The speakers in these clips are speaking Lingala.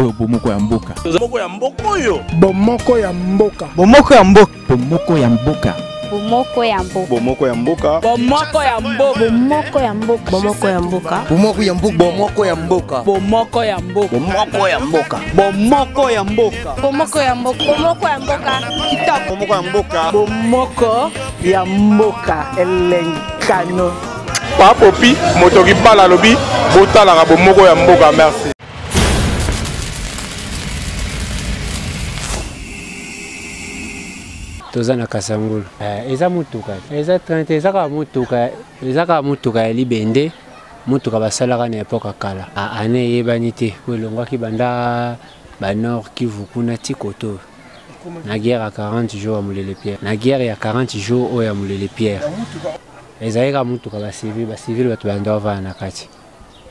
Oyo bomoko ya mboka. Bomoko ya mboka oyo. Bomoko ya mboka. Bomoko ya mboka. Bomoko ya mboka. Bomoko ya mboka. Bomoko ya mboka. Bomoko ya mboka. Bomoko ya mboka. Bomoko ya mboka. Bomoko ya mboka. Bomoko ya mboka. Bomoko ya mboka. Bomoko ya mboka. Bomoko ya mboka. Bomoko ya mboka. Bomoko ya mboka. Kitoko. Bomoko ya mboka. Bomoko ya mboka. Elenkano. Papopi moto kibala alobi botalaka bomoko ya mboka merci. Toza na Kasangulu. Eh, eza motuka eza train te, eza kaka motuka, eza kaka motuka ya libende, motuka basalaka na epoque ya kala. Ah, ane eyebani te po elongwaki banda ba Nord Kivu kuna ti koto na guerre ya 40 jours ya Mulele Pierre, na guerre ya 40 jours oyo ya Mulele Pierre ezalaki kaka motuka ba civil, ba civil bato banda bavanda na kati.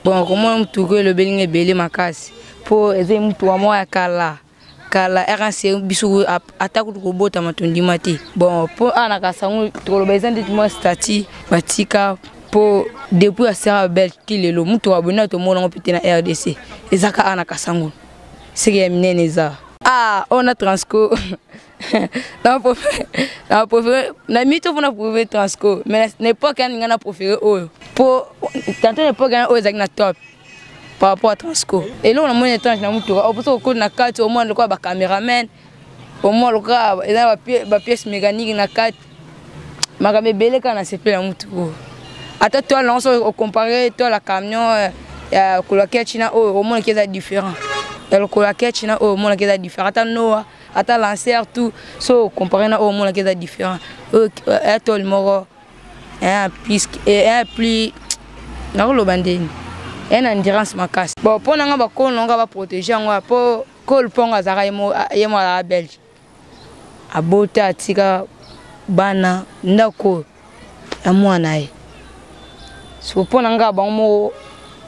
Bon, komona motuka oyo elobeli nga ebele makasi po eza motuka moko ya kala kala RNC biso ata kutu kobotama tondima te. Bon, po awa na Kasango tokoloba eza ndeti mwa statut batika po depuis ya Sierra Belge ti lelo motuka boye na tomona yango mpe te na RDC, eza kaka awa na Kasango seke ya minene eza. Ah, oyo na Transco. Na préféré, na préféré, na mito fona préféré Transco, mais na époque ya ninga na préféré oyo. Po tantôt na époque ya oyo ezalaki na top par rapport à Transco. Eloko na moni étrange na mutuka, opo soki okoti na kati omona lokola ba cameraman, omona lokola eza na ba pièces mécaniques na kati. Makambo ebele kaka na sepela na mutuka oyo. Ata toile nango soki ocompare toile ya camion ya lokolo ya ketch na oyo omonaki eza différent. Ya lokolo ya ketch na oyo omonaki eza différent. Ata Noah, ata lancer tout so ocompare na oyo omonaki eza différent. Oyo ya toile moko ya plus, ya plus nakoloba ndeni ya na endurance makasi. Bon, mpo na nga bakolo na nga ba protéger yango ya po kolo mpongo azalaka ye mo, ye mo azalaka belge. Abota atika bana ndako ya mwana ye. So mpo na nga bango moko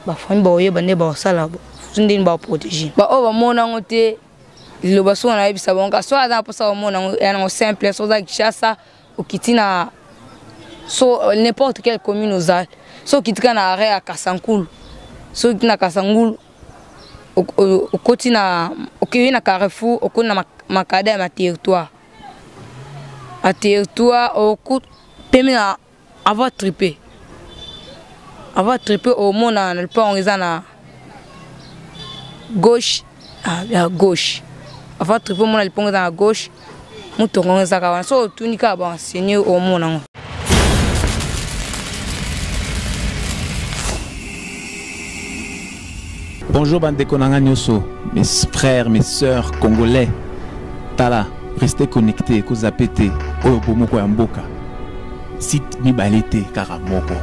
ba famille bakoyeba nde bakosala ndeni ba protéger. Ba oyo bamona yango te liloba soki nayebisa bango kaka soki aza na mposa komona yango ya nango simple, soki oza Kinshasa okiti na so n'importe quelle commune ozali, soki okiti kaka na arrêt ya Kasankulu, soki okiti na Kasangulu okoti na okei na Carrefour, okoti na makada ya ma territoire, ma territoire pemi na avant triper, avant triper omona na lupango eza na gauche, ah, ya gauche avant triper omona lupango eza na gauche, motongo yango ezaka wana, soki otuni kaka ba enseigner omona yango. Bonjour bandeko na nga nyoso, mes frères, mes sœurs congolais. Tala, restez connectés, ko zapper te, oyo bomoko ya mboka. Site mibale te, kaka moko.